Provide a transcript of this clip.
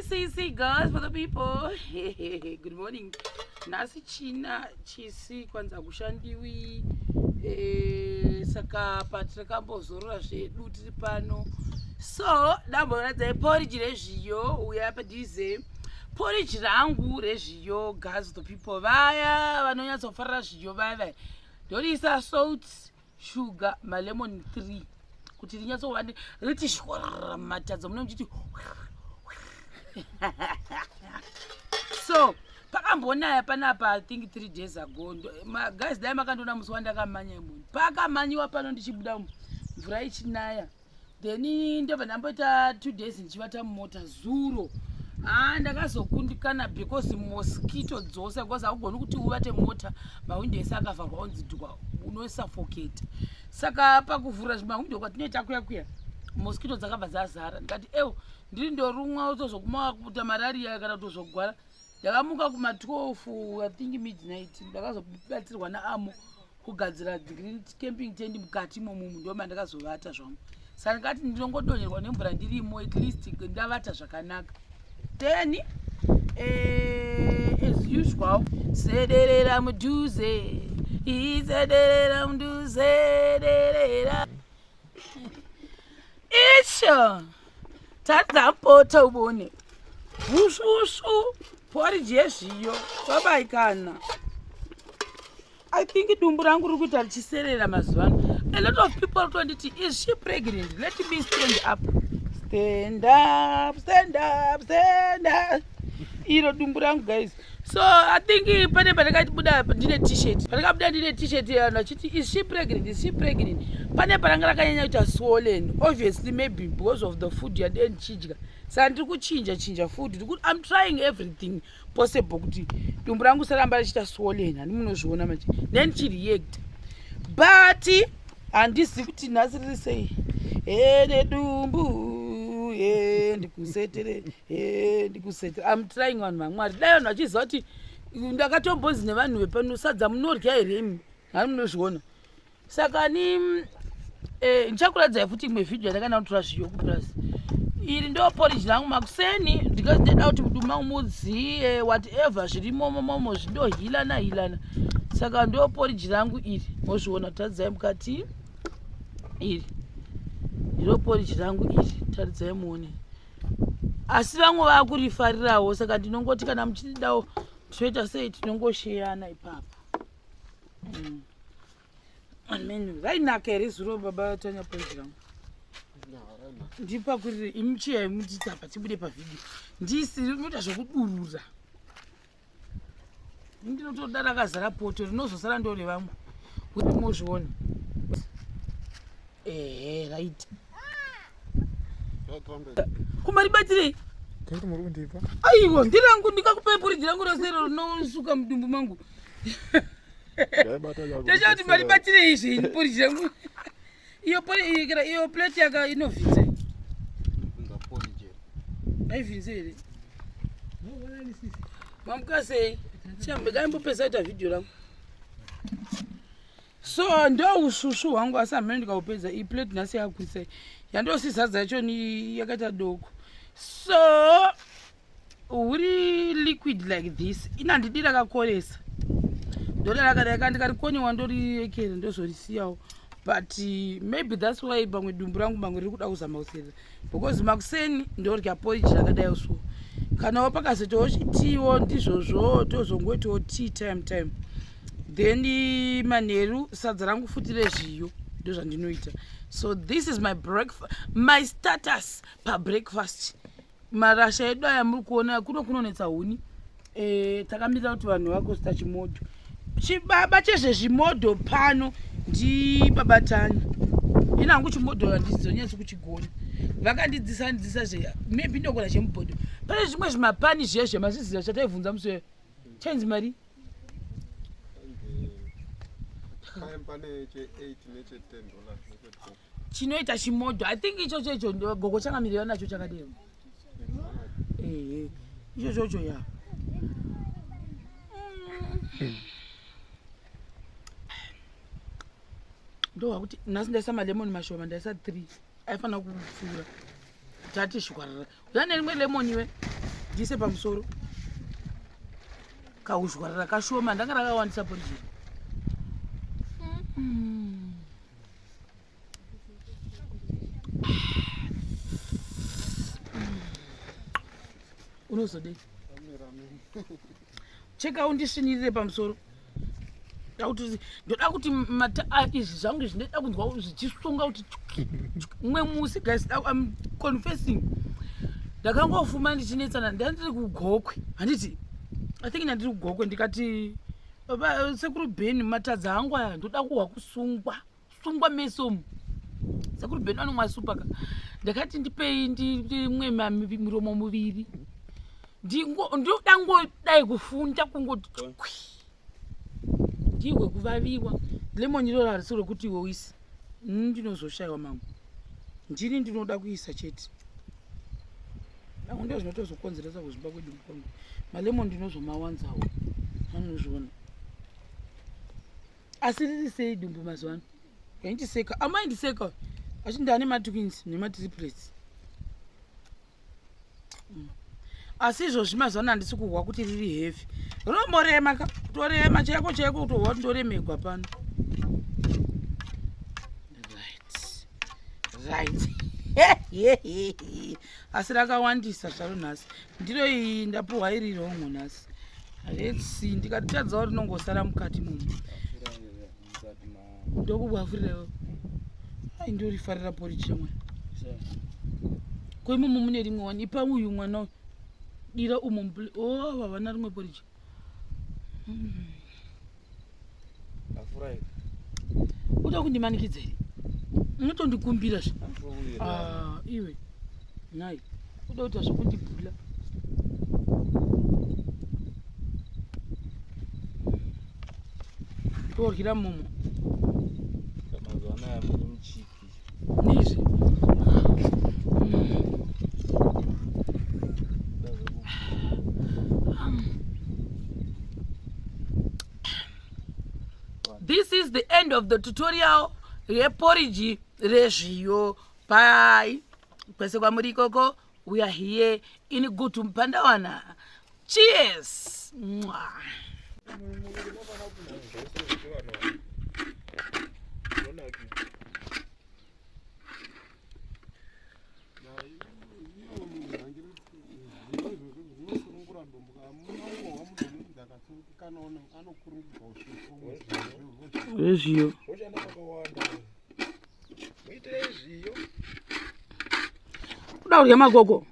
CC girls for the people. Good morning. Nhasi china chisi kwanza kushandiwi e, saka patakambozorora zvedu tiri pano so ndamboradzai porridge rezviyo uya padhize porridge rangu rezviyo girls the people vaya vanonyatsofarira zviyo vaya vaya ndoriisa salt sugar malemon 3 kuti rinyatsova riti shwarara mumatadzo mune muchiti so pakambonaya panapa i think three days ago guys dai makandiona musi wandakamanya imoni pakamanyiwa pano ndichibuda mvura ichinaya then ndobva ndamboita two days ndichivata mumota zuro haa ah, ndakazokundikana because mosquito dzose because haugoni kuti uvate mota mahwindo ese akavharwa onzi dhwa unosafoketa saka pakuvhura zvimahwindo kwatinoita kuya kuya mosquito dzakabva dzazara ndikati ew ndiri ndorumwa utozokuma kuita marariya kana kutozogwara ndakamuka kuma 12 i think midnight ndakazobatsirwa naamo kugadzira green camping tent mukati imomumu ndo mandakazovata zvangu saka ndikati ndinongodonherwa nemvura ndirimo at least ndavata zvakanaka then eh, as usual sederera mudhuze isederera mudhuze derera isho taridza poto ubone usvusvu poriji yezviyo babaikana I think dumbu rangu riri kuita richiserera mazuva ano. A lot of people tonditi is she pregnant? Let me stand up. Stand up, stand up, stand up. Iro dumbu rangu guys. So I think pane pandakabuda ndine t-shirt. Pandakabuda ndine t-shirt vanhu vachiti is she pregnant? Is she pregnant? Pane paranga rakanyanya kuita swollen. Obviously maybe because of the food yandee ndichidya. Saka ndiri kuchinja chinja food. I'm trying everything. possible kuti dumbu rangu saramba richiita swollen handi munozviona manje then ndichireact but handizivi kuti nhasi riri sei he nedumbu he ndikusetere he ndikusetere am trying vanhu vamwari dai vanhu vachiziva kuti ndakatombonzi nevanhu vepano sadza munorya here imi hani munozviona saka ni eh, ndichakuradzai futi imwe vhidhiyo yandakana kutora zviyo kupurazi iri ndo porridge rangu makuseni because ndinoda kuti mudumbu mangu mudziye whatever zvirimomomomo zvindohilana hilana saka ndo porridge rangu iri mozviona taridzai mukati iri ndiro porridge rangu iri taridzai muone asi vamwe vakurifarirawo saka ndinongoti kana muchidawo tinoita sei tinongosheyana ipapo mm. Amen. Rainaka here zuro baba Tanya porridge rangu? Ndipakurire imi chiya mutiti apa tibude pavideo. Ndisi rinoita zvekudurura. Ndinotoda rakazara poto rinozosara ndorevamwe. Kuti mozviona. Ehe, right. Kumaribatirei? Taiti muri kundipa. Aiwa, ndirangu ndikakupai porridge rangu rose iro rinosuka mudumbu mangu. Ndachati maribatirei izvi ini porridge rangu. Iyo porridge iyo plate yaka inovhinza. Haivhinze here? Mamuka sei? Chambe kaimbopesa ita video rangu. So ndo usvusvu hwangu asi hameno ndikaupedza iyi plate nhasi yakwisa yandosizadza yacho ni yakaita doko. So huri liquid like this ini handidi rakakoresa ndoda rakadai ka ndikarikoniwa ndoriekera ndozorisiyawo but eh, maybe that's why pamwe dumbu rangu pamwe riri kuda kuzama kuserera because makuseni ndorya porridge rakadai so kanawo pakazoitawo chitiwo ndizvozvo tozongoitawo tea time time then eh, manheru sadza rangu futi rezviyo ndozvandinoita so this is my breakfast my status pabreakfast Marasha edu aya muri kuona kuno kunonetsa huni e, takamirira kuti vanhu vakosta chimodho chibaba chezvezvimodho pano ndibaba Tanya ini hangu chimodho handizonyatsi kuchigona vakandidzisa ndidzisa zve maybe ndogona chemubhodho pane zvimwe zvimapani zviya zvemazviziva zvataibvunza musi uyo chainzi mari chinoita chimodho i think ichocho icho gogo changamirira nacho chakadero ehe ichochocho ya ndohwa kuti nhasi ndaisa malemoni mashoma ndaisa three aifanira kupfuura tati shwarara uya nerimwe lemoni iwe Ndiise pamusoro. Kauzhwarara kashoma ndanga rakawandisa poriji. Unozodei? Cheka undisvinirire pamusoro. Ndoda kuti mata izvi zvangu izvi ndoda kunzwa zvichisunga kuti mumwe musi guys I'm confessing ndakangofuma ndichinetsana ndandiri kugokwe handiti I think ndandiri kugokwe ndikati sekuru Ben matadza angu aya ndoda kuhwa kusungwa sungwa meso umu sekuru Ben vanomwa supa ka ndakati ndipei ndimwe miromo muviri ndoda ngodai kufunda kungoti kwi ndihwe kuvaviwa lemon iroro harisi rekuti iwe uise ndinozoshaiwa mamwe ndini ndinoda kuisa chete angu ndo zvinotozokonzeresa kuzvimba kwedumbu kwangu malemon ndinozomawanzawo anozviona asi riri sei dumbu mazuva ano yaindiseka amaindiseka achi ndane matwins nematriplets Asi izvozvi mazuva ano handisi kuhwa kuti riri heavy. Rinomborema ka kutorema chaiko chaiko kutohwa kuti ndoremegwa pano. Right. Right. Asi rakawandisa zvaro nhasi. Ndiro iyi ndapuhwa iri rongo nhasi. Let's see ndikatadzawo rinongosara mukati mumu. Ndokubwafurira. Ai ndorifarira porridge shamwari. Ko imomo mune rimwe wani ipa uyu mwana uyu. Dira umo mupl oh ava havana rimwe porridge. Afurai. Uda kundimanikidza here? Unotondikumbira zve. Ah, iwe. Nhai. Uda kuita zvekundibhula. Toryira mumo. Mazuva anaya muri muchiki. Nizvi. This is the end of the tutorial reporridge rezviyo. Bye. Kwese kwamuri ikoko, we are here in Gutu Mpandawana. Cheers. Mwah. Zvezviyo. Kuda kudya makoko.